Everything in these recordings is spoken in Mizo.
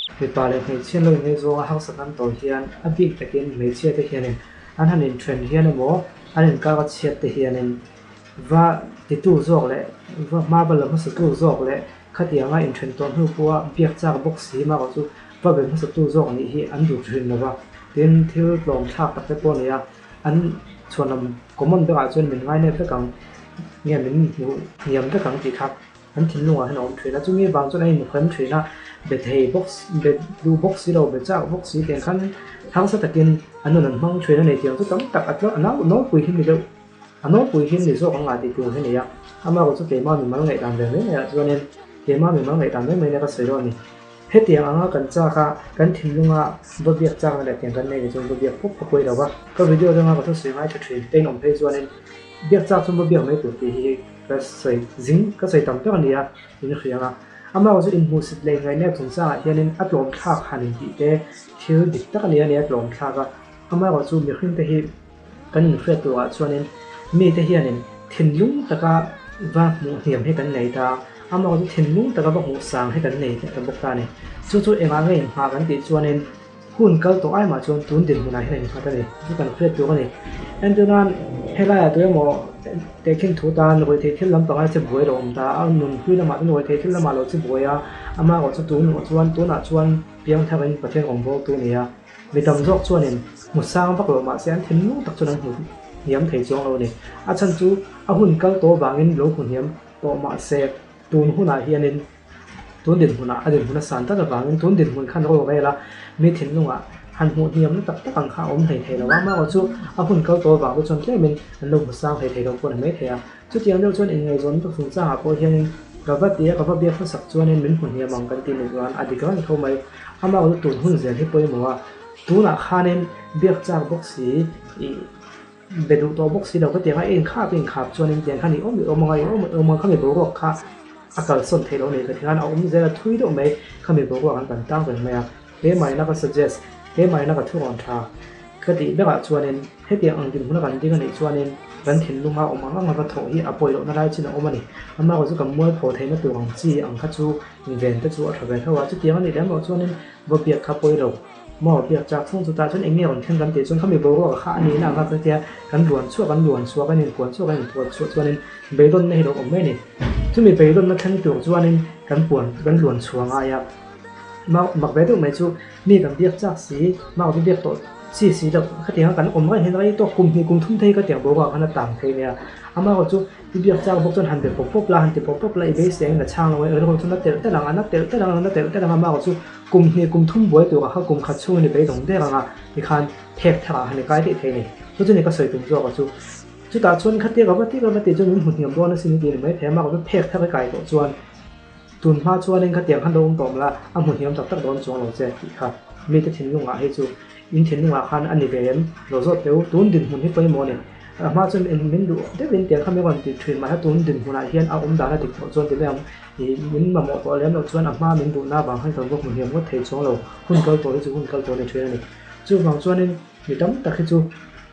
Mipa leh hmeichhia an lo inngaihzawng a harsat an tawh hian a bik takin hmeichhia te hianin an han inthen hian emaw an inkar a chhiat te hianin va titu zawk leh va hma va la hmasatu zawk leh khatianga inthen tawh hnu pawha biak chak bawk si mah chu va be hmasatu zawk nih hi an duh thin lo va. Tin, thil tlawm thlak tak te pawh a nei a, an chhuanlam common berah chuan min ngainep vek ang nge min hmuh hniam vek ang tih kha An thinlungah hian a awm thin a, chumi vang chuan a inhrem thin a, be thei bawk be duh bawk si lo, be chak bawk si tiang khan harsa takin an nun an hmang thin a ni tiang chu tam tak a tlawh a nau nawlpui hi ni deuh a nawlpui hi ni zawk ang ah tih tur hi a ni a, amaherawh chu keimah mimal ngaihdan ve mai mai ah chuanin keimah mimal ngaihdan mai mai nia ka sawi dawn a ni. Hetiang anga kan chak a, kan thinlunga va biak chakna leh tiang kan nei ni chuan va biak pawp ka pawi lo va, ka video atanga ka thusawi ngaithla thin te in awm phei chuanin biak chak chuan va biak mai tur tih hi Ka sawi zing ka sawi tam tak a ni a, in hria ang a. Amah chu inhmuhsit leh inngaihna chungchangah hianin a tlawm thlak han intih te thil dik tak a ni a ni a tlawm thlak a. Amaherawh chu mihring te hi kan inhriat turah chuanin mite hianin thinlung taka va hmuh hniam hi kan nei ta a, amaherawh chu thinlung taka va hmuh sang hi kan nei ta bawk ta a ni. Chu chu engah nge inhma kan tih chuanin Hun kal tawh ai mah chuan tun dinhmunah hian a innghat a ni. Chu kan hriat tur a ni. Entirnan, helaiah tu emaw tehkhin thu tan ruihtheih thil lam panga che buai lo awm ta a, nun hlui lamah chuan ruihtheih thil lamah lo che buai a, amah erawh chu tun chuan tunah chuan piangtharin Pathian rawngbawltu a ni a. Mi tam zawk chuanin hmu sang vak lo mahse an thinlung tak chuan an hmu hniam thei chuang lo a ni. A chhan chu a hun kal tawh vangin lo hmu hniam tawh mahse tun hunah hianin Tun dinhmunah a dinhmun a san tlat avangin tun dinhmun khan ro rel a, mi thinlungah han hmuh hniamna tak tak ang kha a awm hlei thei lo a, amaherawh chu a hun kal tawh avang te chuan tlemin an lo hmu sang hlei thei lo pawh a ni maithei a. Chutiang deuh chuan inngaihzawnna te chungchangah pawh hianin ka va ti a, ka va biak hmasak chuanin min hmu hniam ang kan tih ni chuan a dik reng tho mai. Amaherawh chu tun hun zel hi pawimawh a, tunah khanin biak chak bawk si ih. Be duh tawh bawk si lo ka ti ang a, inkhap inkhap chuanin tiang khan i awm i awm ang a, i awm i awm ang khami boruak kha a kalsawn theih loh a ni ka ti khan a awm zel a, thui deuh mai khami boruak an kan tang reng mai a, keimahina ka suggest, keimahina ka thu rawn tha ka tih berah chuanin hetiang ang dinhmuna kan ding a nih chuanin kan thinlunga awm ang ang a va thawh hi a pawi lohna lai chin a awm a ni, amaherawhchu chu kan mualpho theihna tur ang chi ang kha chu inven te chu a tha ve tho a, chutiang a nih lem loh chuanin va biak kha pawi lo. Maw biak chak chhung chu tah chuan eng nge rawn thleng kan tih chuan khami boruak kha a nihna ang a ka tia kan luan chhuak an luan chhuak an inpuan chhuak an inpuan chhuah chuanin beidawnna hi lo awm mai a ni. Chumi beidawnna thleng tur chuanin kan puan kan luan chhuah ngai a, mau mak ve deuh mai chu mi kan biak chak si mau chu biak tawh chi si loh khatiang a kan awm reng hian rei tawk kum hnih kum thum thei ka tiang boruak khan a tang thei mai a, amaherawhchu chu I biak chak bawk chuan han be pawp pawp la, han ti pawp pawp la, i beisei angin a chhang lo a, i rilru chu na telh telh ang a, na telh telh ang a, na telh telh ang a, amaherawhchu chu kum hnih kum thum buai turah kha kum khat chhungin i beidawng der ang a, tikhan phek tharah han i kai daih thei a ni. Chu chu ni ka sawi tum zawk a chu. Chutah chuan khatia ka va ti ka va ti chuan min hmu hniam dawn asin i ti ni maithei a, amaherawhchu chu phek thar i kai tawh chuan tun hma chuanin khatiang khan lo awm tawh mla, a hmu hniam tak tak dawn chuang lo che tih kha mite thinlungah hei chu in thinlungah khan a ni ve em? Lo zawt teh u, tun dinhmun hi pawimawh a ni. A hma chuan eng min duh deuhin tiang kha min rawn ti thin mahse tun dinhmunah hian a awm dan a dik tawh chuan ti mai ang ih min mamawh tawh lem loh chuan a hma min duhna avang khan kan va hmu hniam ngawt thei chuang lo hun kal tawh hi chu hun kal tawh a ni thin a ni. Chuvang chuanin mi tam tak hi chu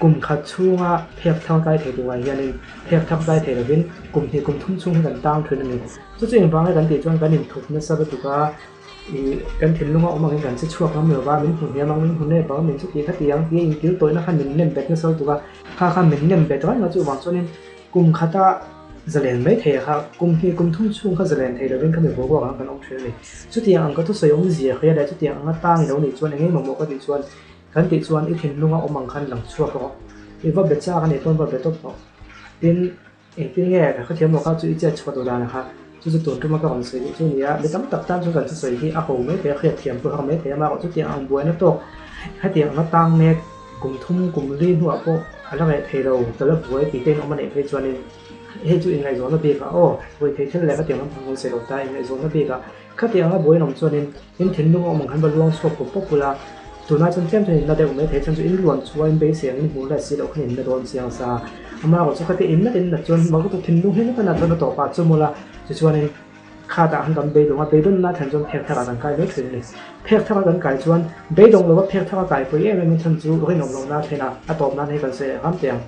kum khat chhunga phek thang kai thei turah hianin phek thang kai thei lovin kum hnih kum thum chhung hi kan tang thin a ni. Chu chu engvanga kan tih chuan kan inthup nasa lutuk a. Ih, kan thinlung a awm angin kan che chhuak ngam lo va, min hmu hniam ang, min hmu nep ang, min chu ti kha ti ang tia inkil tawihna khan min nem bet nasa lutuk a, kha khan min nem bet reng a, chuvang chuanin kum khata zalen mai thei a kha, kum hnih kum thum chhung kha zalen thei lovin kha mi boruak ang kan awm thin a ni. Chutiang ang ka thusawi awmzia hria leh chutiang anga tang i lo nih chuan eng engmawh mawh ka tih chuan kan tih chuan i thinlung a awm ang khan lang chhuak rawh, i va be chak a nih pawn va be tawp rawh, tin, Engtin nge ka hrethiam lo kha chu i chet chhuah duh dan kha chu chu tun tuma ka rawn sawi duh chu nia, mi tam tak tan chuan kan thusawi hi a ho mai thei a, hriatthiam pawh a har mai thei a, amaherawh chutiang ang buaina tawk hetiang anga tang mek kum thum kum li hnuah pawh a la reh thei lo, ka la buai tih te in awm a neih phei chuanin hei chu inngaihzawnna bikah aw vawi thei thil leh khatiang lampang kan sawi lo ta, inngaihzawnna bikah khatiang anga buai in awm chuanin in thinlung a awm ang khan va luang chhuak pawp pawp ula, tunah chuan tlem chuan in la deuh mai thei chuan chu in luan chhuah in beisei ang in hmuh let si loh khan in la dawn chiang sa amaherawh chu khatia in nat in nat chuan mak lutuk thinlung hi nata nat chuan a tawpah chu mawla tichuanin khatah khan kan beidawng a beidawn na thlen chuan phek tharah kan kai mai thin a ni phek thara kan kai chuan beidawng lova phek thara kai pui em em in chhan chu rinawm loh na thlen a a tawp nan hei kan sawi leh hram teh ang.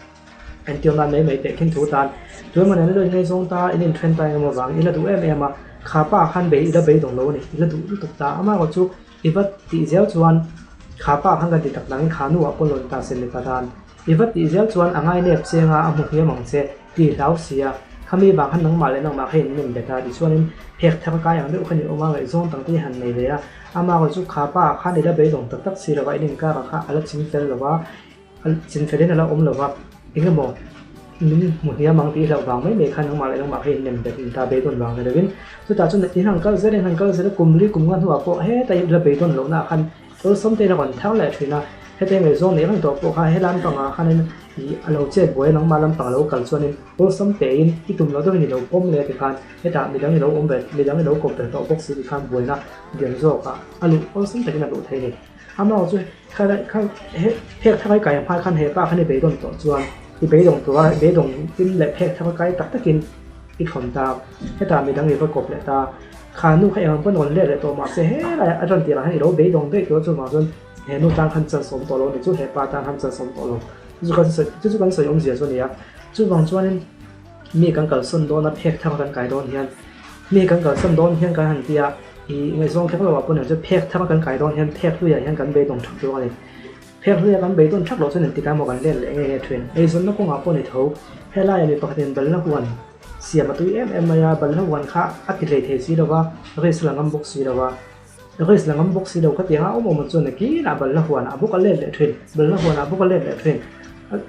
Engtiang nan mai mai teh khin thu tan tuemaw nen a lo inngaihzawng ta, in inthen ta engemaw vang i la duh em em a, kha pa khan bei i la beidawng lo a ni, i la duh lutuk ta. Amaherawh chu I va tih zel chuan kha pa khan kan ti tak nangin kha nu ah pawh lawn ta se mipa tan. I va tih zel chuan a ngai nep cheng a, a hmu hniam ang che tih hlau sia. Khami vang khan nangmah leh nangmah kha in nem bet a, tichuanin phek thar kai ang deuh khan i awm a, ngaihzawng dang te hi han nei ve a. Amah erawh chu kha pa ah khan i la beidawng tak tak si lova, in inkar ah kha a la ching fel lova, a chin felin a la awm lova, engemaw min hmu hniam ang tih hlauh vang mai mai khan nangmah leh nangmah kha in nem bet in ta beidawn vang ni lovin chutah chuan in han kal zel in han kal zel a, kum li kum nga hnuah pawh heta i la beidawn lohna ah khan Awlsam te in a rawn thar leh thin a, heta ngaihzawng neih reng tawh pawh kha he lampangah khanin ih a lo chet buai a, nangmah lampang a lo kal chuanin awlsam tein i tum loh deuhin i lo pawm leh tikhan hetah midang i lo awm ve midang i lo kawp ve tawh bawk si tikhan buaina lian zawkah a luh awlsam takin a luh thei a ni. Amah chu kha kha he phek thar a kai ang hma khan he pa khan i beidawng tawh chuan i beidawng tura beidawng tin leh phek thar a kai tak takin i thawn ta hetah midang i va kawp leh ta. Kha nu kha engang pawn rawn let leh tawh mahse helai a rawn tirah hian i lo beidawng daih tur a chuvang chuan he nu tan khan chansawm tawh lo a ni chu he pa tan khan chansawm tawh lo chu kan sawi chu chu kan sawi awmzia chu a ni a chuvang chuanin mi kan kalsawn dawn a phek thar kan kai dawn hian mi kan kalsawn dawn hian kan han tia ih ngaihzawng kher lo ah pawh ni chu phek thar kan kai dawn hian phek hluiah hian kan beidawng thak tur a ni phek hluiah kan beidawn thak loh chuan engtikah emaw kan let leh nge nge thin eizawnna kawngah pawh ni tho helaiah mi pakhatin balna huan Siam a tui em em mai a, balhla huan kha a ti hlei thei si lo va, risk la ngam bawk si lo va. Risk la ngam bawk si lo khatiang a awm awm chuan nakinah balhla huanah bawk a let leh thin, balhla huanah bawk a let leh thin.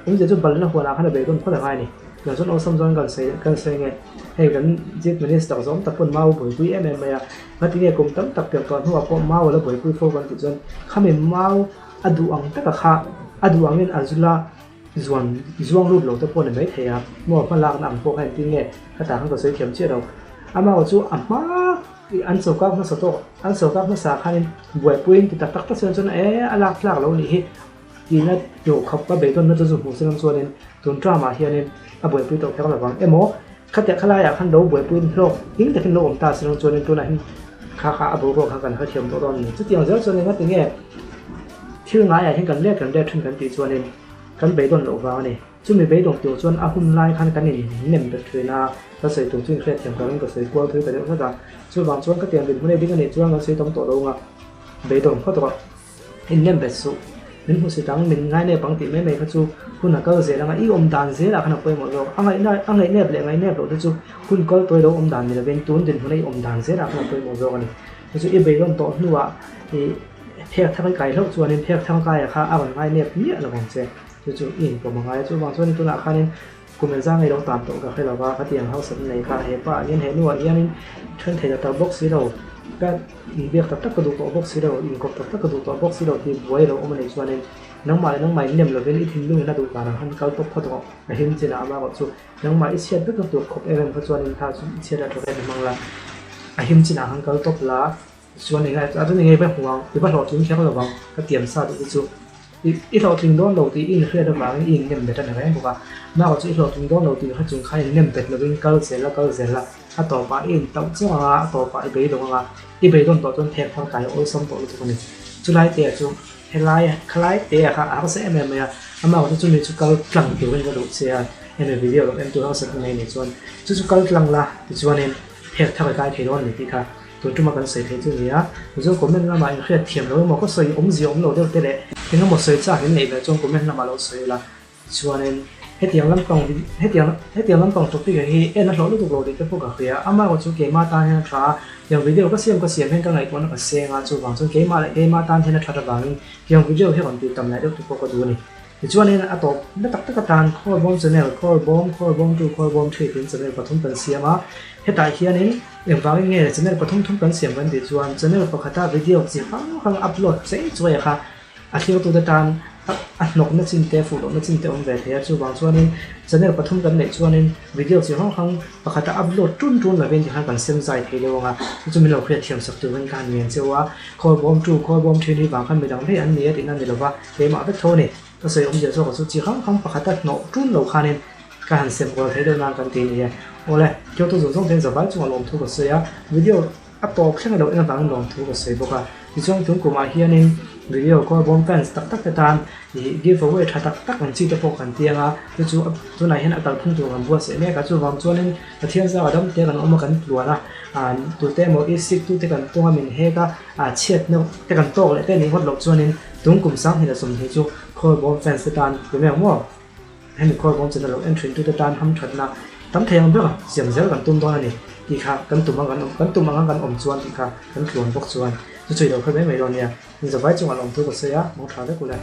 Awmzia chu balhla huanah khan a beidawn phawt a ngai a ni. Tunah chuan awlsam chuan kan sawi kan sawi nge, hei kan Chief Minister zawm tak pawn mau buaipui em em mai a, ngatinge kum tam tak pian tawh hnuah pawh mau a la buaipui fo kan tih chuan khami mau a duh ang taka kha a duh angin a zula Zuan zuang lut lo te pawh ni mai thei a, maw hma lakna ang pawh kha engtin nge ka tah khan ka sawi thiam chiah lo. Amah chu a hma an sawrkar hmasa tawh an sawrkar hmasa khanin buaipuiin ti tak tak tak chuan chuan e a lak tlak lo nih hi tina tur khawp ka beidawnna chu zu hmuh se lam chuanin tun term ah hianin a buaipui tawh kher lovang emaw khatiang khalaiah khan lo buaipuiin hlawk ding takin lo awm ta se lam chuanin tunah hian kha kha a boruak kha kan hrethiam tawh dawn a ni. Chutiang zel chuan engati nge Thil ngaiah hian kan let kan let thin kan tih chuanin kan beidawn loh vang a ni. Chumi beidawng tur chuan a hun lai khan kan in nem bet thin a, ka sawi tur chu in hriatthiam ka ring ka sawi kual thui ta deuh hlek a. Chuvang chuan ka tiang dinhmun ei ding a nih chuan kan sawi tam tawh lo ang a, beidawng phawt rawh. In nem bet suh. Min hmu si dang, min ngai nep ang tih mai mai kha chu hun a kal zel ang a, i awm dan zelah khan a pawimawh zawk. A ngaihna a ngaihnep leh ngaihnep loh te chu hun kal tawi lo awm dan ni lovin tun dinhmun a i awm dan zelah khan a pawimawh zawk a ni. Chu chu i beidawn tawh hnuah i. Phek thang i kai hlauh chuanin phek thang kaia kha a rawn ngai nep miah lo ang che. Chu chu i inpawm a ngai a, chuvang chuanin tunah khanin kum engzah ngei lo tan tawh ka hre lo va, ka ti ang hausat nei kha he pa ah hian he nuah hianin then thei ta bawk si lo, ka inbiak tak tak ka duh tawh bawk si lo, inkawp tak tak ka duh tawh bawk si lo tih buai lo awm a nih chuanin nangmah leh nangmah in nem lovin i thinlungin a duh dan ang khan kal tawp phawt rawh, a him chinah amah erawh chu nangmah i chhiat vek na tur khawp em em kha chuanin kha chu i chhiat a tha em hmang la, a him chinah khan kal tawp la. Chuan eng a chuan eng nge va hmu ang, i va hlawhtling kher lo vang ka tiam sa duh te chu i i hlawhtling dawn lo tih i inhriat avangin i innem bet a ni reng bawk a, nau chu i hlawhtling dawn lo tih kha chung khan innem bet lovin kal zel a kal zel a, a tawpah i intauh chiang ang a, a tawpah i beidawng ang a, i beidawn tawh chuan phek thar kai a awlsam tawh lutuk a ni. Chulai te ah chu helai khalai te ah kha a harsa em em mai a, amah chu chumi chu kal tlang turin ka duh che a, hemi video lo en tur harsat na mai ni chuan chu chu kal tlang la tichuanin phek thar i kai thei dawn a ni tih kha. Tun tuma kan sawi theih chu a ni a, Mizo comment lamah in hriat thiam lo emaw ka sawi awmzia awm lo deuh te leh eng emaw sawi chak in neih ve chuan comment lamah lo sawi ila. Chuanin hetiang lampang hetiang hetiang lampang topic ah hi en a hlawh lutuk lo tih te pawh ka hria a, amaherawh chu keimah tan hian a tha a, tiang video ka siam ka siam hian ka ngaihtuahna ka seng a, chuvang chuan keimah leh keimah tan hian a that avangin tiang video hi rawn tih tam leh deuh te pawh ka duh a ni. Tichuanin a tawp na tak tak atan Khawlbawm channel, Khawlbawm, Khawlbawm tu, Khawlbawm three tiin channel pathum kan siam a. Hetah hianin engvangin nge channel pathum thum kan siam kan tih chuan channel pakhata video chi hrang hrang upload chei chuai kha a thirtute tan a hnawkna chin te, fuh lohna chin te awm ve thei a. Chuvang chuanin channel pathum kan neih chuanin video chi hrang hrang pakhata upload tun tun lovin tikhan kan sem zai thei deuh ang a. Chu chu min lo hriat thiam sak turin ka han ngen cheu a. Khawlbawm tu, Khawlbawm three hi vang khan midang daih an ni a tihna ni lova. Keimah vek tho a ni. Ka sawi awmzia zawkah chu chi hrang hrang pakhata hnawh ṭun lo khanin ka han sem kual thei deuh nan kan ti a ni e. Awle, Kyoto zawng zawng ten zavai chungah lawmthu ka sawi a, video. A tawp thleng alo en avangin lawmthu ka sawi bawk a. Tichuan tun kumah hianin video call bawm fans tak tak te tan ih give away tha tak tak ang chi te pawh kan tiang a, chu chu tunah hian a kalphung tur kan buatsaih mek a, chuvang chuanin Pathian zaka dam te kan awm a kan tluan a, ah tute emaw i sik tute kan tung a min hek a, ah chhiatna te kan tawk leh te nih ngawt loh chuanin tun kum 2020 chu call bawm fans te tan tum em maw? Hemi khualbawm channel lo en thin tute tan hamthatna tam thei ang ber siam zel kan tum dawn a ni tih kha kan tum ang kan awm kan tum anga kan awm chuan tih kha kan tluan bawk chuan chu chu i lo hre mai mai dawn nia. Inzavai chungah lawmthu ka sawi a, mawng tha vek ule.